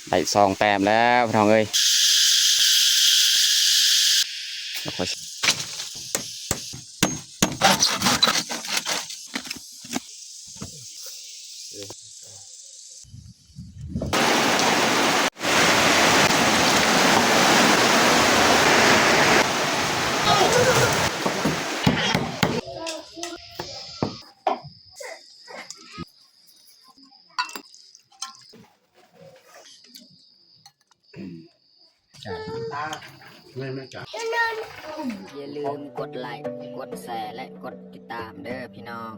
ໄດ້ສອງແຕ້ມແລ້ວພີ່ນ້ອງເອີຍ. ຢ່າລືມກົດໄລ, ກົດແຊ ແລະ ກົດຕິດຕາມເດີພີ່ນ້ອງ.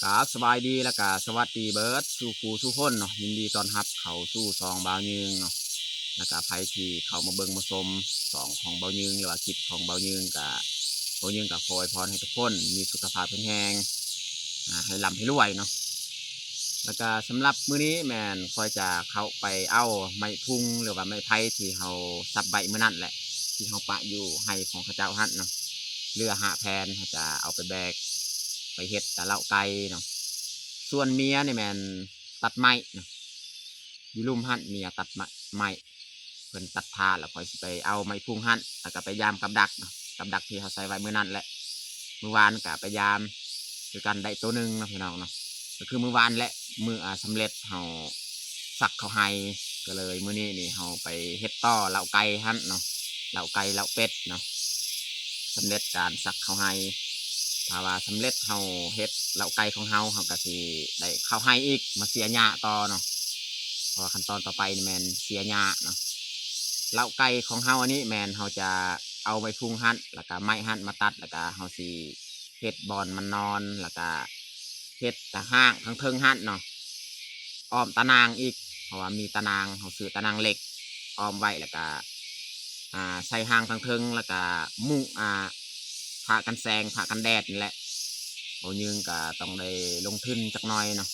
ກາບສະບາຍດີ ແລະກະສະຫວັດດີເບີດສູ່ຄູ່ສູ່ຄົນເນາະ. ຍິນດີຕ້ອນຮັບເຂົ້າສູ່ຊ່ອງບ່າວຍືງເນາະ ແລະກະໃຜທີ່ເຂົ້າມາເບິ່ງມາຊົມຊ່ອງຂອງບ່າວຍືງ ຫຼືວ່າຄລິບຂອງບ່າວຍືງ ກະບ່າວຍືງກະຂໍອວຍພອນໃຫ້ທຸກຄົນມີສຸຂະພາບແຂງແຮງ ອ່າ ໃຫ້ລ່ຳໃຫ້ລວຍເນາະ. ແລ້ວກະສຳລັບມື້ນີ້ແມ່ນຂ້ອຍຈະເຂົ້າໄປເອົາໄມ້ພຸງ ຫຼືວ່າໄມ້ໄຜ່ທີ່ເຮົາສັບໄວ້ມື້ນັ້ນແຫຼະ ທີ່ເຮົາປະຢູ່ໄຮ່ຂອງເຂົາເຈົ້າຫັ້ນເນາະ. ເຫຼືອຫ້າແຜ່ນ ເຮົາຈະເອົາໄປແບກໄປເຮັດຕາເລົ້າໄກ່ເນາະ. ສ່ວນເມຍນີ້ແມ່ນຕັດໄມ້ເນາະ ຢູ່ລຸ່ມຫັ້ນເມຍຕັດໄມ້ ໄມ້ ເພິ່ນຕັດຖ້າ ແລ້ວຂ້ອຍຊິໄປເອົາໄມ້ພຸງຫັ້ນ ແລ້ວກະໄປຢາມກັບດັກເນາະ ກັບດັກທີ່ເຮົາໃສ່ໄວ້ມື້ນັ້ນແຫຼະ. ມື້ວານກະໄປຢາມຄືກັນ ໄດ້ໂຕໜຶ່ງເນາະພີ່ນ້ອງເນາະ. ກະຄືມື້ວານແຫຼະ ມື້ ອ່າ ສຳເລັດເຮົາສັກເຂົ້າໄຮ່ ກະເລີຍມື້ນີ້ນີ້ເຮົາໄປເຮັດຕໍ່ເລົ້າໄກ່ຫັ້ນເນາະ ເລົ້າໄກ່ເລົ້າເປັດເນາະ. ສຳເລັດການສັກເຂົ້າໄຮ່ ຖ້າວ່າສຳເລັດເຮົາເຮັດເລົ້າໄກ່ຂອງເຮົາ ເຮົາກະຊິໄດ້ເຂົ້າໄຮ່ອີກມາເສຍຫຍ້າຕໍ່ເນາະ ເພາະວ່າຂັ້ນຕອນຕໍ່ໄປນີ້ແມ່ນເສຍຫຍ້າເນາະ. ເລົ້າໄກ່ຂອງເຮົາອັນນີ້ແມ່ນເຮົາຈະເອົາໄມ້ພຸງຫັ້ນ ແລ້ວກະໄມ້ຫັ້ນມາຕັດ ແລ້ວກະເຮົາຊິເຮັດບ່ອນມັນນອນ ແລ້ວກະເຮັດຕາຮ່າງທາງເທິງຫັ້ນເນາະ ອ້ອມຕາໜ່າງອີກ ເພາະວ່າມີຕາໜ່າງ ເຮົາຊື້ຕາໜ່າງເຫຼັກອ້ອມໄວ້ ແລ້ວກະ ອ່າ ໃສ່ຮ່າງທາງເທິງ ແລ້ວກະມຸງ ອ່າ ຜ້າກັນແສງ ຜ້າກັນແດດນີ້ແຫຼະ. ບ່າວຍືງກະຕ້ອງໄດ້ລົງທຶນຈັກໜ່ອຍເນາະ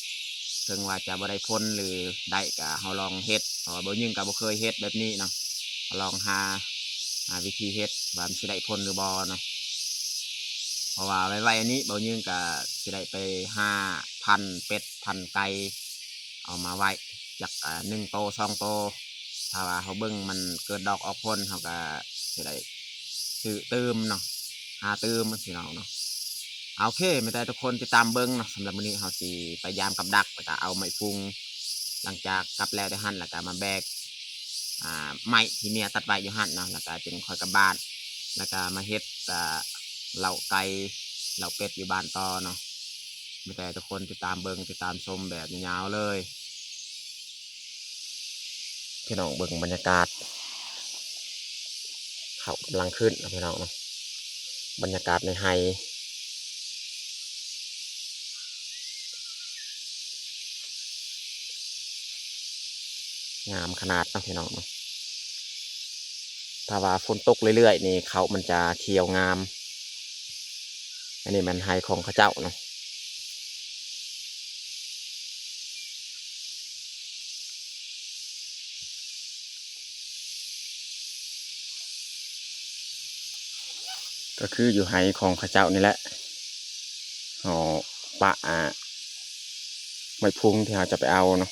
ເຖິງວ່າຈະບໍ່ໄດ້ຜົນຫຼືໄດ້ກະເຮົາລອງເຮັດ ເພາະວ່າບ່າວຍືງກະບໍ່ເຄີຍເຮັດແບບນີ້ເນາະ. ລອງຫາ ຫາວິທີເຮັດວ່າມັນຊິໄດ້ຜົນຫຼືບໍ່ເນາະ ເພາະວ່າໄວໆອັນນີ້ບ່າວຍືງກະຊິໄດ້ໄປຫາພັນເປັດພັນໄກ່ ເອົາມາໄວ້ຈັກ ອ່າ ໜຶ່ງໂຕສອງໂຕ ຖ້າວ່າເຮົາເບິ່ງມັນເກີດດອກອອກຜົນ ເຮົາກະຊິໄດ້ຊື້ຕື່ມເນາະ ຫາຕື່ມພີ່ນ້ອງເນາະ. ໂອເຄ ມີແຕ່ທຸກຄົນຕິດຕາມເບິ່ງເນາະ. ສຳລັບມື້ນີ້ເຮົາຊິໄປຢາມກັບດັກ ແລ້ວກະເອົາໄມ້ພຸງ ຫຼັງຈາກກັບແລ້ວແຕ່ຫັ້ນ ແລ້ວກະມາແບກ ອ່າ ໄມ້ທີ່ເມຍຕັດໄວ້ຢູ່ຫັ້ນເນາະ ແລ້ວກະຈຶ່ງຄ່ອຍກັບບ້ານ ແລ້ວກະມາເຮັດ ອ່າ ເລົ້າໄກ່ເລົ້າເປັດຢູ່ບ້ານຕໍ່ເນາະ. ມີແຕ່ທຸກຄົນຕິດຕາມເບິ່ງ ຕິດຕາມຊົມແບບຍາວໆເລີຍ. ພີ່ນ້ອງເບິ່ງບັນຍາກາດ ເຂົ້າກຳລັງຂຶ້ນເນາະພີ່ນ້ອງເນາະ ບັນຍາກາດໃນໄຮ່ ງາມຂະໜາດເນາະພີ່ນ້ອງເນາະ. ຖ້າວ່າຝົນຕົກເລື້ອຍໆນີ້ ເຂົ້າມັນຈະຂຽວງາມ. ອັນນີ້ແມ່ນໄຮ່ຂອງເຂົາເຈົ້າເນາະ ກະຄືຢູ່ໄຮ່ຂອງເຂົາເຈົ້ານີ້ແຫຼະ ເຮົາປະ ອ່າ ໄມ້ພຸງທີ່ເຮົາຈະໄປເອົາເນາະ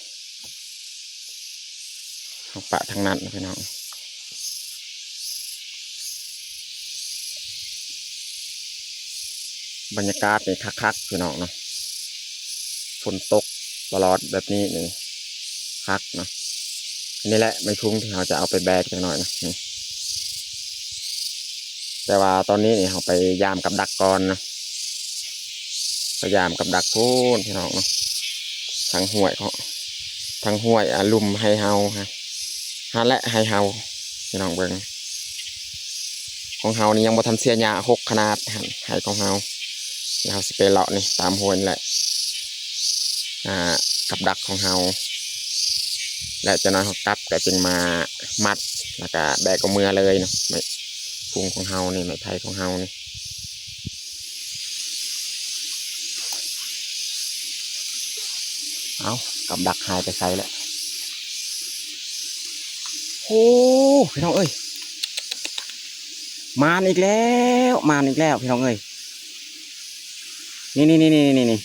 ເຮົາປະທາງນັ້ນເນາະພີ່ນ້ອງ. ບັນຍາກາດນີ້ຄັກໆ ພີ່ນ້ອງເນາະ ຝົນຕົກຕະຫຼອດແບບນີ້ນີ້ຄັກເນາະ. ນີ້ແຫຼະໄມ້ພຸງທີ່ເຮົາຈະເອົາໄປແບກຈັກໜ້ອຍເນາະ ແຕ່ວ່າຕອນນີ້ນີ້ເຮົາໄປຢາມກັບດັກກ່ອນເນາະ ໄປຢາມກັບດັກພຸ້ນພີ່ນ້ອງເນາະ ທາງຫ້ວຍເນາະ ທາງຫ້ວຍ ອ່າ ລຸ່ມໄຮ່ເຮົາຫັ້ນ ຫັ້ນແຫຼະໄຮ່ເຮົາ ພີ່ນ້ອງເບິ່ງ ຂອງເຮົານີ້ຍັງບໍ່ທັນເສຍຫຍ້າ ຮົກຂະໜາດຫັ້ນ ໄຮ່ຂອງເຮົາ. ແລ້ວເຮົາຊິໄປເລາະນີ້ຕາມຫ້ວຍນີ້ແຫຼະ ອ່າ ກັບດັກຂອງເຮົາ ແລ້ວຈັກໜ້ອຍເຮົາກັບກະຈຶ່ງມາມັດ ແລ້ວກະແບກເອົາເມືອເລີຍເນາະ ໄມ້ພຸງຂອງເຮົານີ້ ໄມ້ໄຜ່ຂອງເຮົານີ້. ເອົ້າ ກັບດັກຫາຍໄປໃສແລ້ວ? ໂອ້ ພີ່ນ້ອງເອີຍ ມານອີກແລ້ວ ມານອີກແລ້ວ ພີ່ນ້ອງເອີຍ. ນີ້ໆໆໆ ນີ້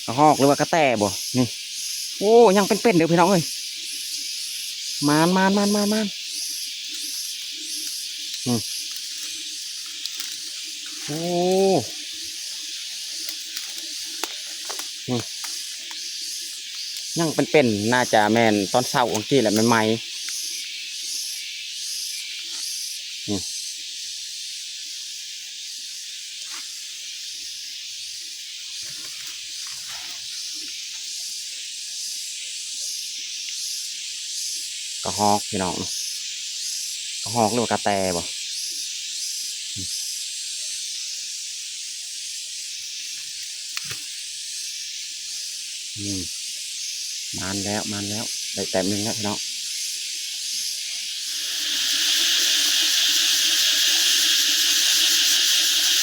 ກະຮອກ ຫຼືວ່າກະແຕບໍ່ນີ້? ໂອ້ ຍັງເປັນໆເດີພີ່ນ້ອງເອີຍ. ມານໆໆໆໆ ອືມ ໂອ້ ນີ້ ຍັງເປັນໆ ໜ້າຈະແມ່ນຕອນເຊົ້າມື້ກີ້ແຫຼະ ໃໝ່ໆ ນີ້. ກະຮອກພີ່ນ້ອງ ກະຮອກ ຫຼືວ່າກະແຕບໍ່? ອືມ ມານແລ້ວ ມານແລ້ວ ໄດ້ແຕ້ມໜຶ່ງແລ້ວພີ່ນ້ອງ.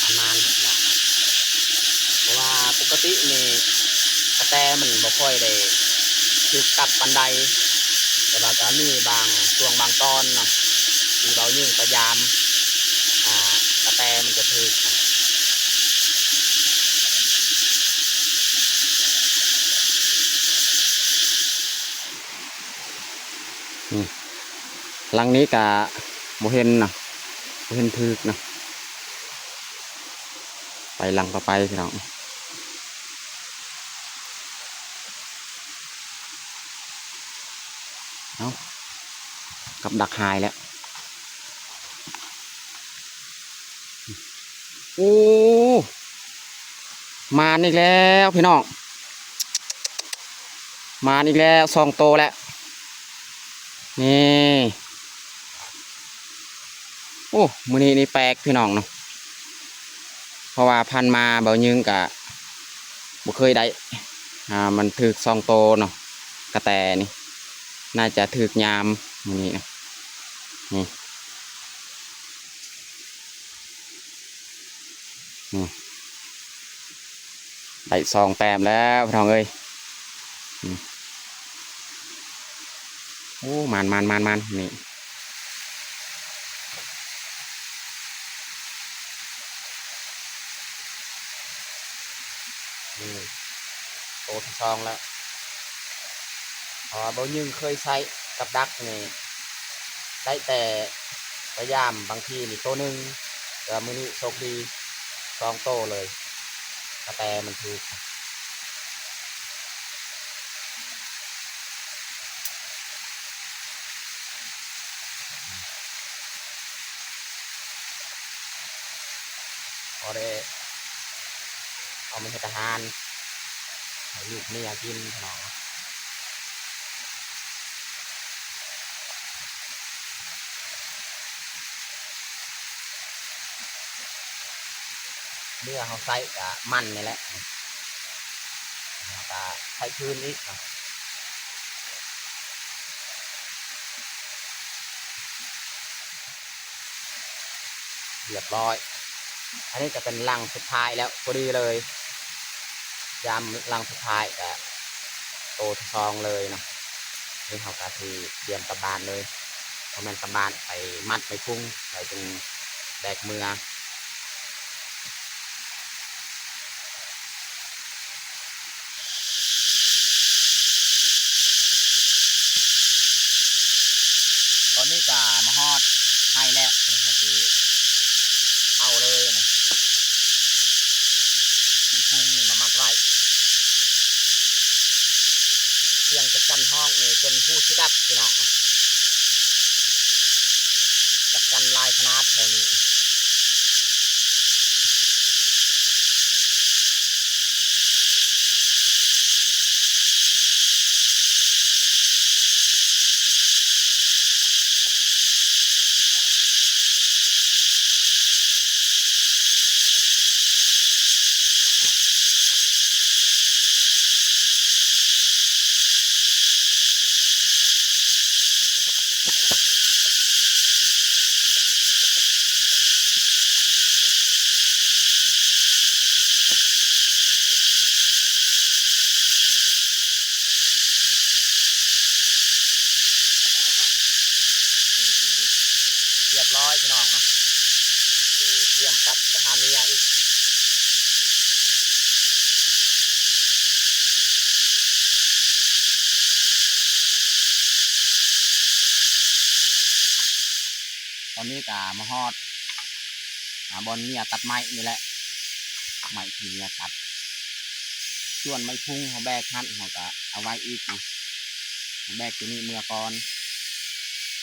ປະມານ ເພາະວ່າປົກກະຕິນີ້ກະແຕມັນບໍ່ຄ່ອຍໄດ້ຖືກກັດປານໃດ, ແຕ່ວ່າກະມີບາງຊ່ວງບາງຕອນເນາະ ທີ່ເບົາຍິງໄປຢາມ ອ່າ ກະແຕມັນຈະຖືກ. ອືມ ຫຼັງນີ້ກະບໍ່ເຫັນນະ ບໍ່ເຫັນຖືກນະ ໄປຫຼັງຕໍ່ໄປພີ່ນ້ອງ. ເອົ້າ ກັບດັກຫາຍແລ້ວ. ໂອ້ ມານອີກແລ້ວພີ່ນ້ອງ ມານອີກແລ້ວ ສອງໂຕແລ້ວນີ້. ໂອ້ ມື້ນີ້ນີ້ແປກພີ່ນ້ອງເນາະ ເພາະວ່າຜ່ານມາເບົາຍິງກະບໍ່ເຄີຍໄດ້ ອ່າ ມັນຖືກສອງໂຕເນາະ ກະແຕນີ້ ໜ້າຈະຖືກຍາມມື້ນີ້ນະ ນີ້. ອືມ ໄດ້ສອງແຕ້ມແລ້ວພີ່ນ້ອງເອີຍ. ອືມ ໂອ້ ມານໆໆໆ ນີ້ ນີ້ ໂຕທີສອງແລ້ວ. ເພາະວ່າເບົາຍິງເຄີຍໃຊ້ກັບດັກນີ້ ໄດ້ແຕ່ໄປຢາມບາງທີນີ້ໂຕໜຶ່ງ, ແຕ່ວ່າມື້ນີ້ໂຊກດີສອງໂຕເລີຍ ກະແຕມັນຖືກ. ພໍໄດ້ເອົາມາເຮັດອາຫານໃຫ້ລູກເມຍກິນພີ່ນ້ອງ. ເຮືອເຮົາໃຊ້ກະມັນນີ້ແຫຼະ ເຮົາກະໃຊ້ຄືນອີກເນາະ. ຮຽບຮ້ອຍ. ອັນນີ້ກະເປັນຫຼັງສຸດທ້າຍແລ້ວ ພໍດີເລີຍ ຢາມຫຼັງສຸດທ້າຍກະໂຕທີສອງເລີຍເນາະ. ນີ້ເຮົາກະຊິຕຽມກັບບ້ານເລີຍ ບໍ່ແມ່ນກັບບ້ານ ໄປມັດໄປພຸງ ແລ້ວຈຶ່ງແບກເມືອ. ຕອນນີ້ກະມາຮອດໄຮ່ແລ້ວ ເຮົາຊິເອົາເລີຍນະ ມັນພຸງນີ້ມາມັດໄວ້ ສຽງຈັກຈັ່ນຮ້ອງນີ້ຈົນຫູຊິດັບພີ່ນ້ອງນະ. ຈັກຈັ່ນຫຼາຍຂະໜາດແຖວນີ້. ຮຽບຮ້ອຍພີ່ນ້ອງເນາະ ກະຊິຕຽມກັບໄປຫາເມຍອີກ. ຕອນນີ້ກະມາຮອດ ອ່າ ບ່ອນເມຍຕັດໄມ້ນີ້ແຫຼະ ໄມ້ທີ່ເມຍຕັດ. ສ່ວນໄມ້ພຸງເຮົາແບກຫັ້ນ ເຮົາກະເອົາໄວ້ອີກເນາະ ເຮົາແບກໂຕນີ້ເມືອກ່ອນ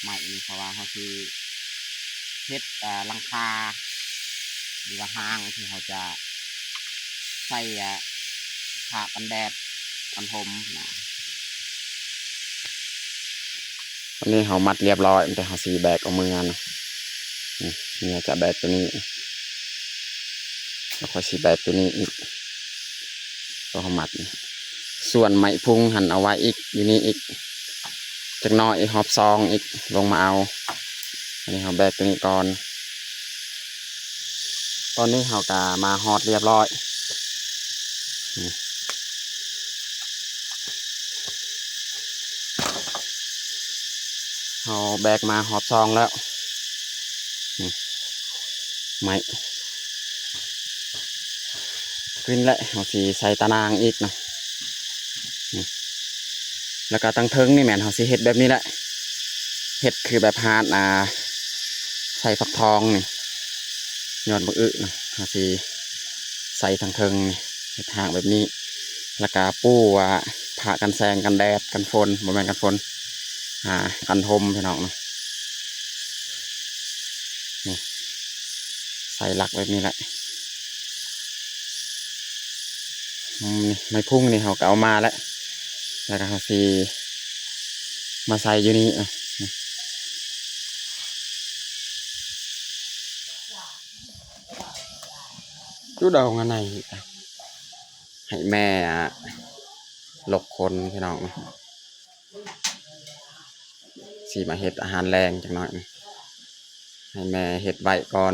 ໄມ້ນີ້ ເພາະວ່າເຮົາຊິເຮັດ ອ່າ ຫຼັງຄາ ຫຼືວ່າຮ່າງທີ່ເຮົາຈະໃສ່ ອ່າ ຜ້າກັນແດດກັນລົມນະ. ອັນນີ້ເຮົາມັດລຽບຮ້ອຍ ແຕ່ເຮົາຊິແບກເອົາເມືອນະ ນີ້ ເມຍຈະແບກໂຕນີ້ ແລ້ວຂ້ອຍຊິແບກໂຕນີ້ອີກ ໂຕເຮົາມັດ. ສ່ວນໄມ້ພຸງຫັ້ນເອົາໄວ້ອີກ ຢູ່ນີ້ອີກຈັກໜ້ອຍ ອີກຮອບສອງອີກ ລົງມາເອົາ. ອັນນີ້ເຮົາແບກໂຕນີ້ກ່ອນ. ຕອນນີ້ເຮົາກະມາຮອດລຽບຮ້ອຍ ເຮົາແບກມາຮອບສອງແລ້ວ ນີ້ ໄມ້ຂຶ້ນແຫຼະ ເຮົາຊິໃສ່ຕາໜ່າງອີກເນາະ. ແລ້ວກະທາງເທິງນີ້ແມ່ນເຮົາຊິເຮັດແບບນີ້ແຫຼະ ເຮັດຄືແບບຮ້ານ ອ່າ ໃສ່ຟັກທອງນີ້ ຍອດບັກອຶນະ ເຮົາຊິໃສ່ທາງເທິງນີ້ ເຮັດຮ່າງແບບນີ້ ແລ້ວກະປູ ອ່າ ຜ້າກັນແສງກັນແດດກັນຝົນ ບໍ່ແມ່ນກັນຝົນ ອ່າ ກັນລົມ ພີ່ນ້ອງເນາະ. ນີ້ ໃສ່ຫຼັກແບບນີ້ແຫຼະ. ອືມ ໄມ້ພຸງນີ້ເຮົາກະເອົາມາແລ້ວ ແລ້ວກະເຮົາຊິມາໃສ່ຢູ່ນີ້ເນາະ. ຈຸດເອົາງານໃນ ໃຫ້ແມ່ ອ່າ ລົກຄົນ ພີ່ນ້ອງ. ຊິມາເຮັດອາຫານແລງຈັກໜ້ອຍ ໃຫ້ແມ່ເຮັດໄວ້ກ່ອນ.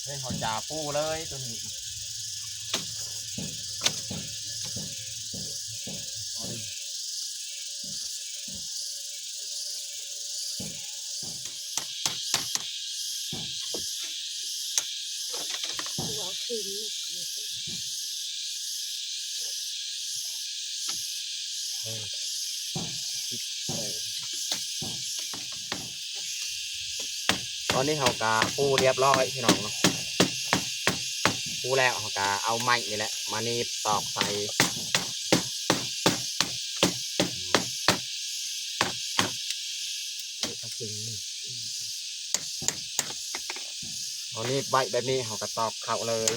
ເຮີ້ຍ ເຮົາຈະປູເລີຍໂຕນີ້. ຕອນນີ້ເຮົາກະປູລຽບຮ້ອຍ ພີ່ນ້ອງເນາະ. ປູແລ້ວເຮົາກະເອົາໄມ້ນີ້ແຫຼະມາໜີບຕອກໃສ່. ເອົານີ້ໄວ້ແບບນີ້ ເຮົາກະຕອກເຂົ້າເລີຍ.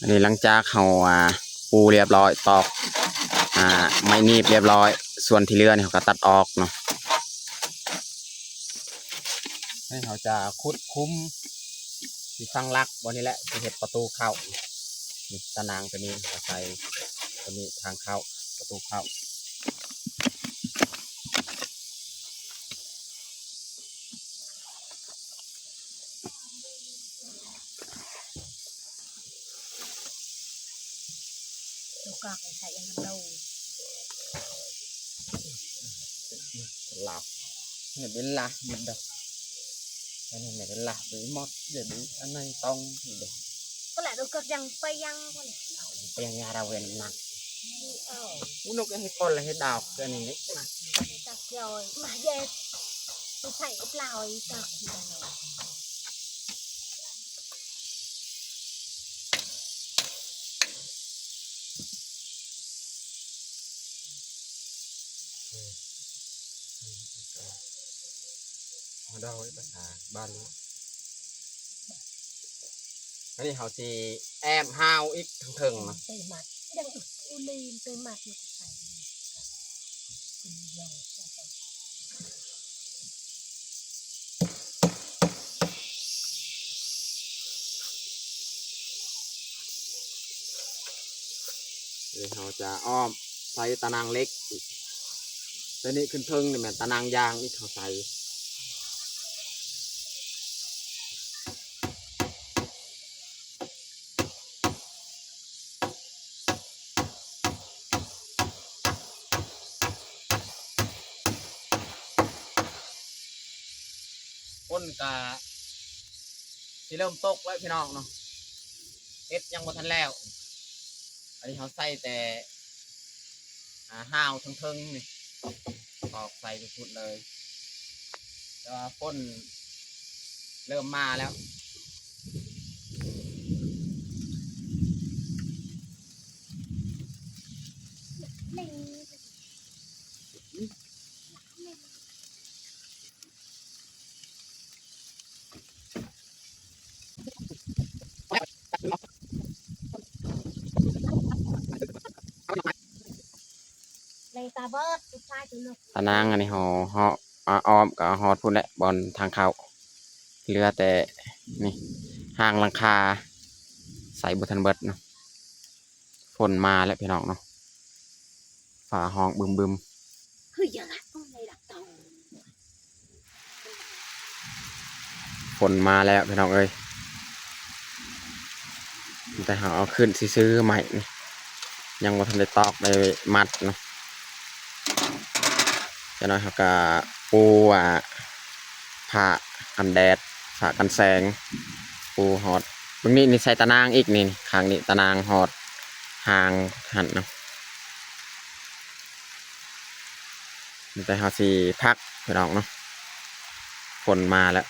ອັນນີ້ຫຼັງຈາກເຮົາ ອ່າ ປູລຽບຮ້ອຍ ຕອກ ອ່າ ໄມ້ໜີບລຽບຮ້ອຍ ສ່ວນທີ່ເຫຼືອນີ້ເຮົາກະຕັດອອກເນາະ. ນີ້ເຮົາຈະຂຸດຂຸມທີ່ຝັງຫຼັກບ່ອນນີ້ແຫຼະ ຊິເຮັດປະຕູເຂົ້າ. ນີ້ຕາໜ່າງໂຕນີ້ ເຮົາໃສ່ໂຕນີ້ທາງເຂົ້າ ປະຕູເຂົ້າ. ໂຕກອກໃສ່ອັນນັ້ນໂດ ລາວ ນີ້ເປັນລາວມັນດອກ ອັນນີ້ແມ່ນລາວໄປໝົດ ດຽວນີ້ອັນນັ້ນຕ້ອງນີ້ເດ້ ກໍລະໂຕກອກຍັງໄປຍັງ ໄປຍັງຍາລາເວນນະ. ອຸນົກເຮັດກ່ອນລະເຮັດດອກ ອັນນີ້ນີ້ ມາຈັກຢອຍ ມາເຢັດ ໄປໃສ່ກັບລາວອີກ ມາເດົາໄວ້ພາສາບ້ານລູກ. ອັນນີ້ເຮົາຊິແອ້ມຮາວອີກທາງເທິງນະ ໄປມັດ ຍັງອຸລີນໄປມັດຢູ່ໃສ. ເອີ ເຮົ ເຮົາຈະອ້ອມໃສ່ຕາໜ່າງເຫຼັກອີກ. ແລ້ວນີ້ຂຶ້ນເທິງນີ້ແມ່ນຕາໜ່າງຢາງອີກ ເຮົາໃສ່. ຝົນກະຊິເລີ່ມຕົກແລ້ວພີ່ນ້ອງເນາະ, ເຮັດຍັງບໍ່ທັນແລ້ວ. ອັນນີ້ເຮົາໃສ່ແຕ່ ອ່າ ຮາວເທິງໆນີ້ ຕອກໃສ່ໄປພຸ້ນເລີຍ, ແຕ່ວ່າຝົນເລີ່ມມາແລ້ວ. ຕານາງອັນນີ້ເຮົາ ເຮົາ ອ້ອມກໍຮອດພຸ້ນແຫຼະ ບ່ອນທາງເຂົ້າ. ເຫຼືອແຕ່ນີ້ ຮ່າງຫຼັງຄາໃສ່ບໍ່ທັນເບິດເນາະ. ຝົນມາແລ້ວພີ່ນ້ອງເນາະ, ຟ້າຮ້ອງບຶມໆ. ຝົນມາແລ້ວພີ່ນ້ອງເອີຍ, ແຕ່ເຮົາເອົາຂຶ້ນຊື່ໆ ໄມ້ນີ້ ຍັງບໍ່ທັນໄດ້ຕອກໄດ້ມັດເນາະ. ຈັກໜ້ອຍເຮົາກະປູ ອ່າ ຜ້າກັນແດດ ຜ້າກັນແສງ ປູຮອດ. ເບິ່ງນີ້ ນີ້ໃສ່ຕາໜ່າງອີກນີ້, ຂ້າງນີ້ຕາໜ່າງຮອດຮ່າງຫັ້ນເນາະ. ແຕ່ເຮົາຊິພັກພີ່ນ້ອງເນາະ, ຝົນມາແລ້ວ.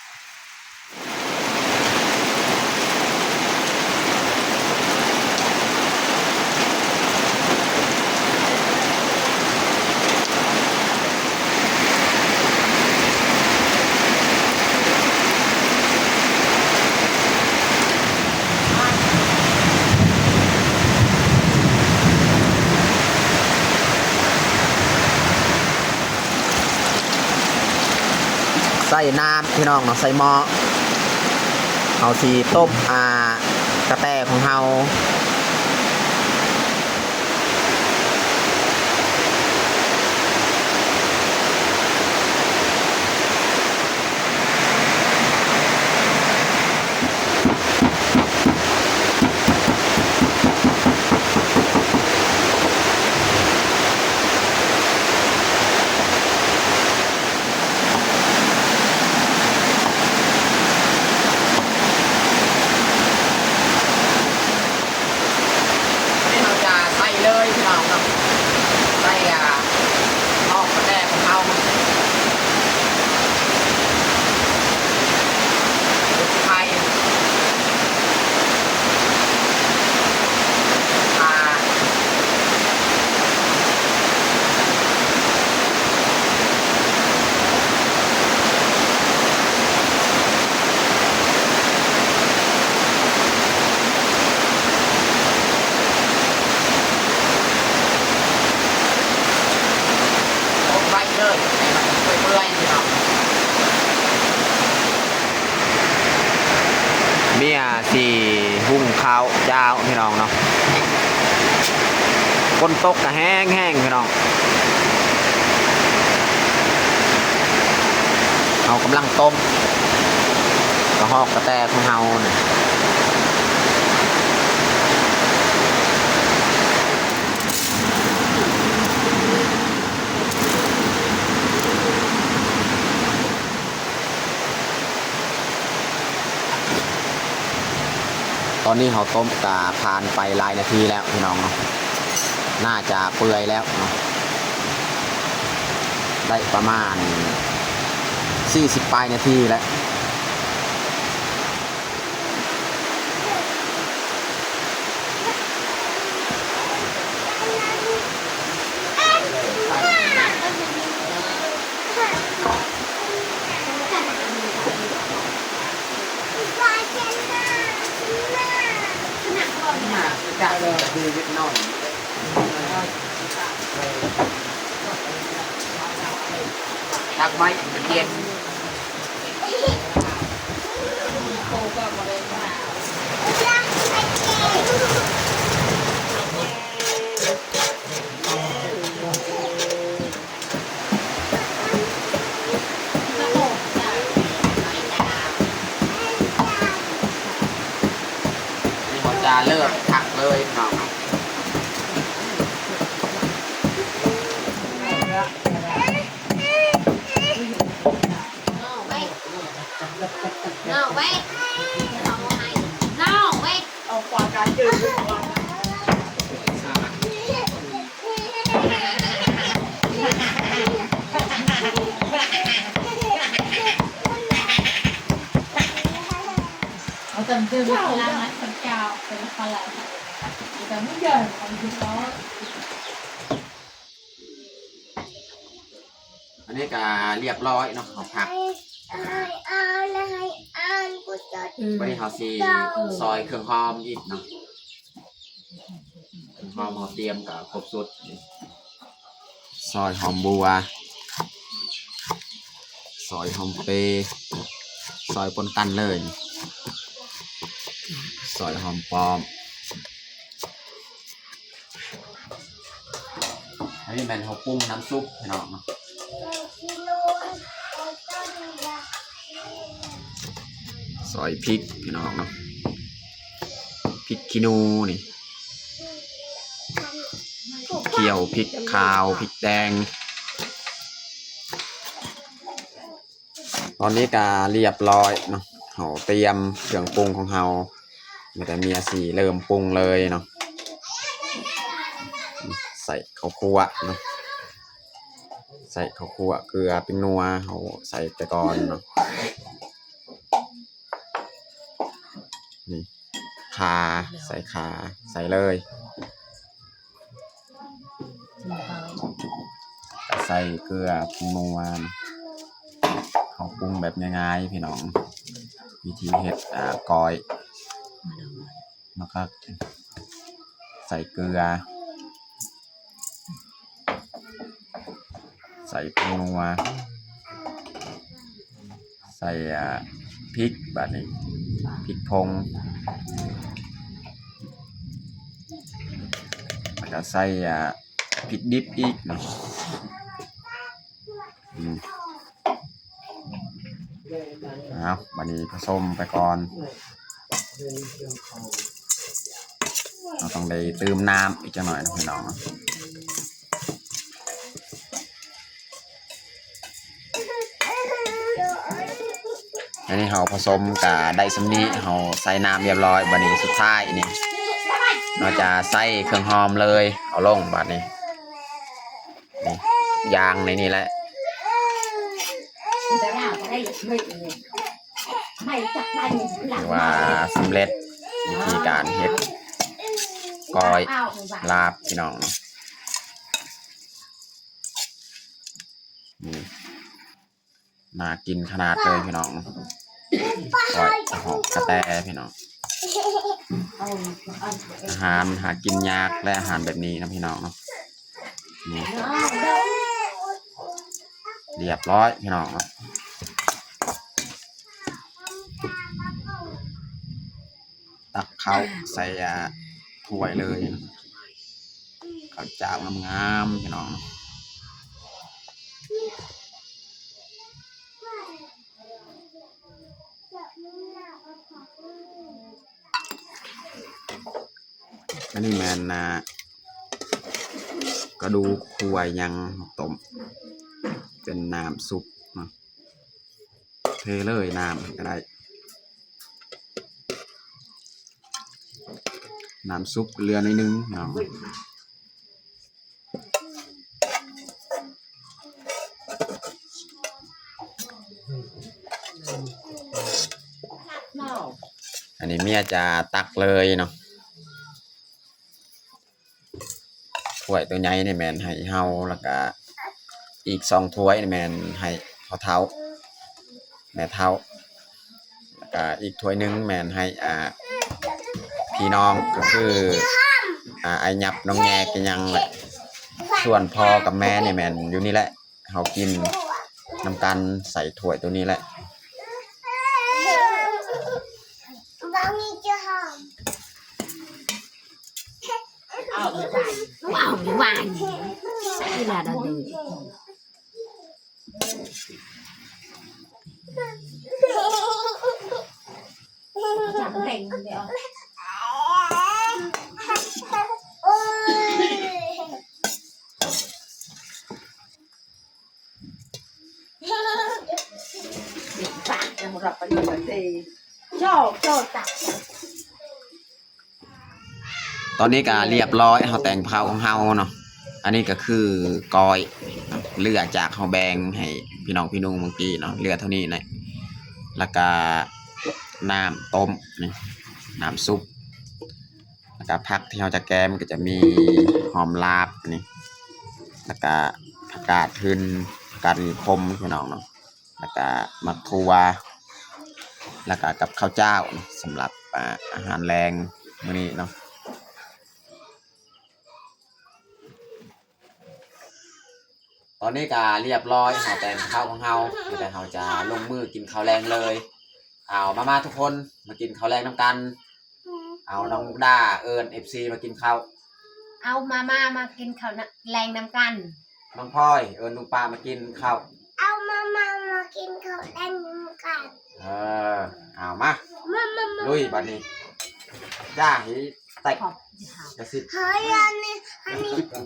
ໃສ່ນ້ຳພີ່ນ້ອງເນາະ, ໃສ່ໝໍ້ ເຮົາຊິຕົ້ມ ອ່າ ກະແຕຂອງເຮົາ. ອັນນີ້ເຮົາຈະໃສ່ເລີຍພີ່ນ້ອງເນາະ, ໃສ່ ອ່າ ຫອມກະແຕຂອງເຮົາ ໄປ ອ່າ ຕົ້ມໄວ້ເລີຍ ໃຫ້ມັນເປື່ອຍໆ ພີ່ນ້ອງ. ເມຍຊິຫຸ້ງເຂົ້າເຈົ້າພີ່ນ້ອງເນາະ, ຝົນຕົກກະແຮງໆ ພີ່ນ້ອງ. ເຮົາກຳລັງຕົ້ມກະຮອກກະແຕຂອງເຮົານີ້. ຕອນນີ້ເຮົາຕົ້ມກະຜ່ານໄປຫຼາຍນາທີແລ້ວພີ່ນ້ອງເນາະ, ໜ້າຈະເປື່ອຍແລ້ວເນາະ, ໄດ້ປະມານສີ່ສິບປາຍນາທີແລ້ວ. ຕັກໄວ້ ມັນເຢັນ. ເລີຍພີ່ນ້ອງ. No, wait. No, wait. No, wait. ອັນນີ້ກະລຽບລ້ອຍເນາະ ເຮົາພັກ ອືມ ບາດນີ້ເຮົາຊິ ເອີ ຊອຍເຄື່ອງຫອມອີກເນາະ ເຄື່ອງຫອມເຮົາຕຽມກະຄົບຊຸດ ຊອຍຫອມບົ່ວ ຊອຍຫອມເປ ຊອຍປົນກັນເລີຍ ຊອຍຫອມປ້ອມ. ອັນນີ້ແມ່ນເຮົາປຸງນ້ຳຊຸບພີ່ນ້ອງເນາະ ຊອຍພິກພີ່ນ້ອງເນາະ ພິກຂີ້ໜູນີ້ ພລິກຂຽວ ພິກຂາວ ພິກແດງ. ຕອນນີ້ກະລຽບລ້ອຍເນາະ ເຮົາຕຽມເຄື່ອງປຸງຂອງເຮົາ ແລ້ວກະເມຍຊິເລີ່ມປຸງເລີຍເນາະ ໃສ່ເຂົ້າຂົ້ວເນາະ ໃສ່ເຂົ້າຂົ້ວ ເກືອ ແປ້ງນົວ ເຮົາໃສ່ໄປກ່ອນເນາະ ນີ້ ຂ່າ ໃສ່ຂ່າ ໃສ່ເລີຍ ກະໃສ່ເກືອ ແປ້ງນົວ ເຮົາປຸງແບບງ່າຍໆພີ່ນ້ອງ ວິທີເຮັດ ອາ ກ້ອຍ ແລ້ວກະໃສ່ເກືອ ໃສ່ແປ້ງນົວ ໃສ່ ອາ ພິກ ບາດນີ້ພິກຜົງ ແລ້ວກະໃສ່ ອາ ພິກດິບອີກເນາະ ອືມ ເອົາ ບາດນີ້ຜະສົມໄປກ່ອນ ເຮົາຕ້ອງໄດ້ຕື່ມນ້ຳອີກຈັກໜ້ອຍເນາະພີ່ນ້ອງເນາະ. ອັນນີ້ເຮົາຜະສົມກະໄດ້ສ່ຳນີ້ ເຮົາໃສ່ນ້ຳລຽບລ້ອຍ ບາດນີ້ສຸດທ້າຍນີ້ ເຮົາຈະໃສ່ເຄື່ອງຫອມເລີຍ ເອົາລົງບາດນີ້ ນີ້ ຢ່າງໃນນີ້ແຫຼະ ຖືວ່າສຳເລັດວິທີການເຮັດກ້ອຍລາບພີ່ນ້ອງ ນີ້ ໜ້າກິນຂະໜາດເລີຍພີ່ນ້ອງ ກ້ອຍຕາຫອກກະແຕພີ່ນ້ອງ ອາຫານຫາກິນຍາກ ແລະ ອາຫານແບບນີ້ນະພີ່ນ້ອງເນາະ ນີ້ ລຽບລ້ອຍພີ່ນ້ອງເນາະ ຕັກເຂົ້າໃສ່ ອາ ຖ້ວຍເລີຍ ເຂົ້າຈ້າວງາມໆ ພີ່ນ້ອງ. ອັນນີ້ແມ່ນ ອ່າ ກະດູກຄວາຍຍັງຕົ້ມ ເປັນນ້ຳຊຸບເນາະ ເທເລີຍ ນ້ຳກະໄດ້ ນ້ຳຊຸບເຫຼືອໜ້ອຍໜຶ່ງເນາະ. ອັນນີ້ເມຍຈະຕັກເລີຍເນາະ ຖ້ວຍໂຕໃຫຍ່ນີ້ແມ່ນໃຫ້ເຮົາ ແລ້ວກະອີກສອງຖ້ວຍນີ້ແມ່ນໃຫ້ພໍ່ເຖົ້າ ແມ່ເຖົ້າ ແລ້ວກະອີກຖ້ວຍໜຶ່ງແມ່ນໃຫ້ ອ່າ ພີ່ນ້ອງ ກະຄື ອ່າ ອ້າຍຫຍັບ ນ້ອງແຍກ ອີຫຍັງແຫຼະ ສ່ວນພໍ່ກັບແມ່ນີ້ແມ່ນຢູ່ນີ້ແຫຼະ ເຮົາກິນນຳກັນ ໃສ່ຖ້ວຍໂຕນີ້ແຫຼະ. ຈຳເປັນເດ. ຕອນນີ້ກໍລຽບຮ້ອຍ ເຮົາແຕ່ງເຂົ້າຂອງເຮົາເນາະ. ອັນນີ້ກໍຄືກ້ອຍເຫຼືອຈາກເຮົາແບ່ງໃຫ້ພີ່ນ້ອງພີ່ນຸ່ງເມື່ອກີ້ເນາະ ເຫຼືອເທົ່ານີ້ແຫຼະ. ແລ້ວກໍນ້ຳຕົ້ມນີ້ ນ້ຳຊຸບ. ແລ້ວກະຜັກທີ່ເຮົາຈະແກງກໍຈະມີຫອມລາບນີ້ ແລ້ວກະຜັກກາດທຶນ ຜັກກາດຂມ ພີ່ນ້ອງເນາະ ແລ້ວກະໝາກຖົ່ວ ແລ້ວກະກັບເຂົ້າຈ້າວເນາະ ສຳລັບ ອາ ອາຫານແລງມື້ນີ້ເນາະ. ຕອນນີ້ກະລຽບຮ້ອຍ ເຮົາແຕ່ງເຂົ້າຂອງເຮົາ ແລ້ວກະເຮົາຈະລົງມືກິນເຂົ້າແລງເລີຍ. ເອົາ ມາ ມາທຸກຄົນ ມາກິນເຂົ້າແລງນຳກັນ. ເອົາ ນ້ອງມຸກດາເອີ້ນເອັຟຊີມາກິນເຂົ້າ. ເອົາ ມາ ມາ ມາກິນເຂົ້າແລງນຳກັນ. ນ້ອງພອຍເອີ້ນລຸງປ້າມາກິນເຂົ້າ. ເອົາ ມາ ມາ ມາກິນເຂົ້າແລງນຳກັນ. ເອີ ເອົາ ມາ ມາ ມາ ມາ ລຸຍບັດນີ້. ຈ້າ ເຮັດແຕກ ຂອບ ກະຊິບ ເຮີຍ ອັນນີ້ ອັນ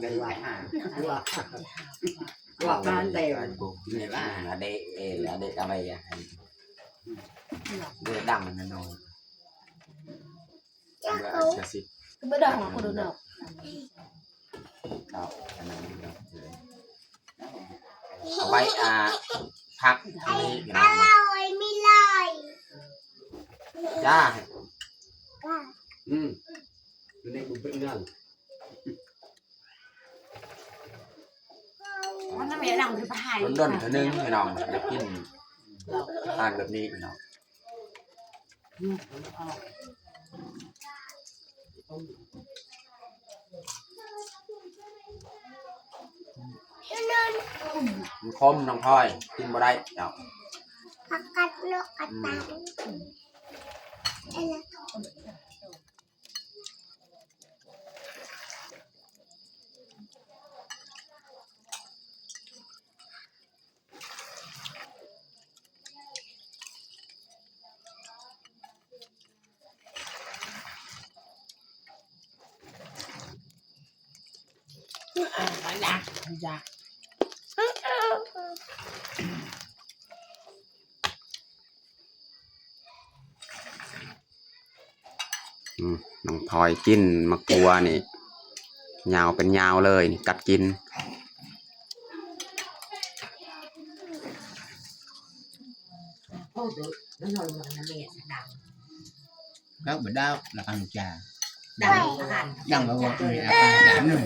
ນີ້ ວ່າການແຕ່ງ ອະເດ ເອ ອະເດ ອະໄວ ເດີດຳ ອັນນັ້ນເນາະ. ເຈົ້າ ເອີ ກະຊິບ ບໍ່ໄດ້ຫອມ ບໍ່ໄດ້ດອກ. ເອົາ ອັນນັ້ນເນາະ ເອົາໄວ້ ອ່າ ຜັກອັນນີ້ ອະລ່ອຍ ມີລອຍ ຈ້າ ອືມ ໃນບຸນເປັນງານ ມັນແມ່ນໜັງຄືພາຍ ດົນໆເທື່ອໜຶ່ງ ພີ່ນ້ອງ ໄດ້ກິນອາຫານແບບນີ້ ພີ່ນ້ອງ. ມັນຂົມ ນ້ອງພອຍ ກິນບໍ່ໄດ້ເຈົ້າ. ຜັກກາດນົກກະຕາ ອືມ ອືມ ນ້ອງພອຍກິນໝາກຖົ່ວນີ້ ຍາວເປັນຍາວເລີຍ ກັດກິນ. ເອົາບໍ່ດາວ ແລ້ວກໍຮູ້ຈັກ ດັງ ດັງແລ້ວກໍ ເອີ ດັງໜຶ່ງ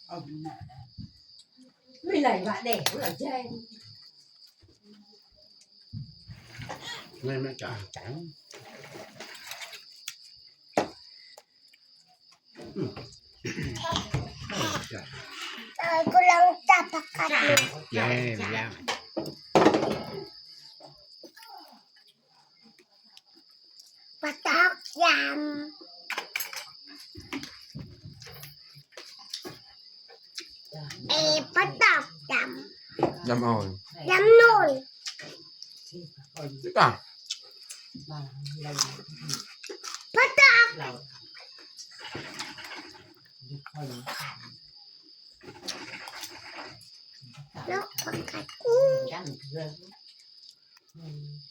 ເອົາ ມີຫຼາຍບາດເດ້ ເອີ ແຈ້ງ. ແມ່ນ ແມ່ນຈ້າ ອືມ ເອີ ກຳລັງຈັບຜັກກາດຢູ່ ແມ່ນ ປາຕອກຢຳ ເອ ປາຕອກຢຳ ຢຳອ່ອນ ຢຳໂນນ ປາຕອກ ນກປາກາດ ອືມ.